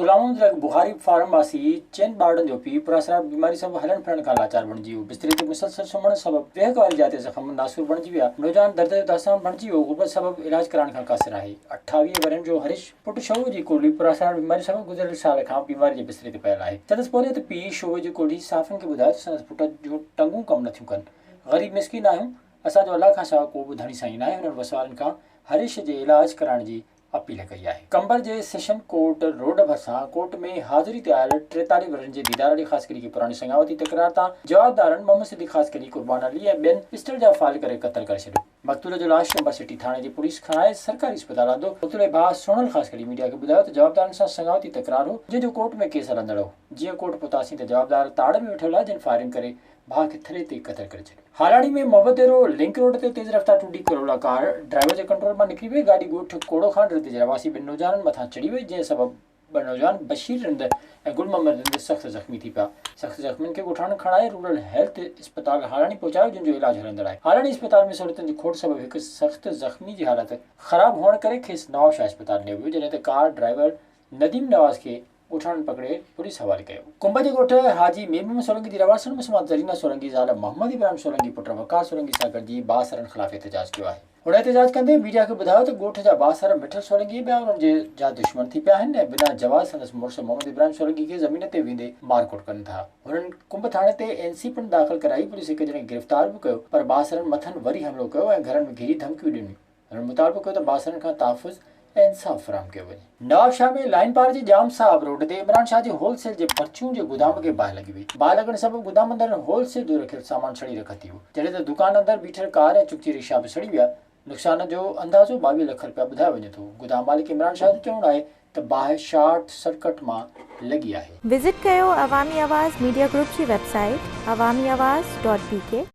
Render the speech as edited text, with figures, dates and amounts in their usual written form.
غلام محمد لڳ بخاري فارم واسي چئن ٻارڙن جو پيء پراسرار بيماري سبب هلڻ ڦرڻ کان لاچار بڻجي ويو. بستري تي مسلسل سمهڻ سبب ويهڪ واري جاء تي زخم ناسور بڻجي ويا. نوجوان درد جو داستان بڻجي ويو، غربت سبب علاج ڪرائڻ کان قاصر آهي. 28 ورهين جو هريش پٽ شوو جي ڪولهي پراسرار بيماري سبب گذريل سال کان بيماري جي بستري تي پيل آهي. سندس پورهيت پيء شوو جي ڪولهي صحافين کي ٻڌايو ته سندس پٽ جون ٽنگون ڪم نٿيون ڪن. غريب مسڪين آهيون، اسان جو الله کان سواء ڪو به ڌڻي سائين ناهي. هنن وس وارن کان هريش جي علاج ڪرائڻ جي اپيل ڪئي آهي. قمبر جي سيشن ڪورٽ روڊ ڀرسان ڪورٽ ۾ حاضري تي آيل 43 ورهين جي ديدار علي خاصخيلي کي پراڻي سڱاوتي تڪرار تان جوابدارن محمد صديق خاصخيلي، قربان علي ۽ ٻين پسٽل جا فائر ڪري قتل ڪري ڇڏيو. مقتول جو لاش قمبر سٽي ٿاڻي جي پوليس کڻائي سرڪاري اسپتال آندو. مقتول جي ڀاء سهڻل خاصخيلي ميڊيا کي ٻڌايو ته جوابدارن سان سڱاوتي تڪرار هو جنهن جو ڪورٽ ۾ ڪيس هلندڙ هو. جيئن ڪورٽ پهتاسين ته جوابدار تاڙ ۾ ويٺل هئا جن فائرنگ ڪري ڀاء کي ٿڏي تي قتل ڪري ڇڏيو. هالاڻي ۾ محبت ديرو لنڪ روڊ تي تيز رفتار two D Corolla car driver جي ڪنٽرول مان نڪري وئي، گاڏي ڳوٺ ڪوڙو خان رند جي رهواسي ٻن نوجوانن مٿان چڙهي وئي، جنهن سبب ٻه نوجوان بشير رند ۽ گل محمد رند سخت زخمي ٿي پيا، سخت زخمين کي ڳوٺاڻن کڻائي رورل هيلٿ اسپتال هالاڻي پهچايو جن جو علاج هلندڙ آهي، هالاڻي اسپتال ۾ سهولتن جي کوٽ سبب هڪ سخت زخمي جي حالت خراب هئڻ ڪري کيس نوابشاهه اسپتال نيو ويو، جڏهن ته ڪار ڊرائيور نديم نواز کي ڳوٺاڻن پڪڙي پوليس حوالي ڪيو. ڪنب جي ڳوٺ حاجي مير محمد سولنگي جي رهواسڻ مسلمان زرينا سولنگي زال محمد ابراهيم سولنگي پٽ وقار سولنگي سان گڏجي بااثرن خلاف احتجاج ڪيو آهي. هن احتجاج ڪندي ميڊيا کي ٻڌايو ته ڳوٺ جا بااثر مٺل سولنگي ۽ ٻيا انهن جي جا دشمن ٿي پيا آهن ۽ بنا جواز سندس مڙس محمد ابراهيم سولنگي کي زمين تي ويندي مارڪوٽ ڪن ٿا. هنن ڪنب ٿاڻي تي اين سي پڻ داخل ڪرائي پوليس هڪ ڄڻي کي گرفتار به ڪيو پر بااثرن مٿن وري حملو ڪيو ۽ گهرن ۾ گهري ڌمڪيون ڏنيون. هنن مطالبو ڪيو ته بااثرن کان تحفظ ۽ انصاف فراهم ڪيو وڃي. نوابشاهه ۾ لائين پار جي ڄام صاحب روڊ تي عمران شاهه جي هول سيل جي پرچون جي گدام کي باهه لڳي وئي. باهه لڳڻ سبب گدام اندر هول سيل جو رکيل سامان سڙي رک ٿي ويو، جڏهن ته دڪان اندر بيٺل ڪار ۽ چڪچي رڪشا به سڙي ويا. نقصان جو اندازو 22 لک رپيا ٻڌايو وڃي ٿو. گدام مالڪ عمران شاهه جو چوڻ آهي ته باهه شارٽ سرڪٽ مان لڳي آهي. وزٽ ڪيو عوامي آواز ميڊيا گروپ جي website Awami Awaz dot B K.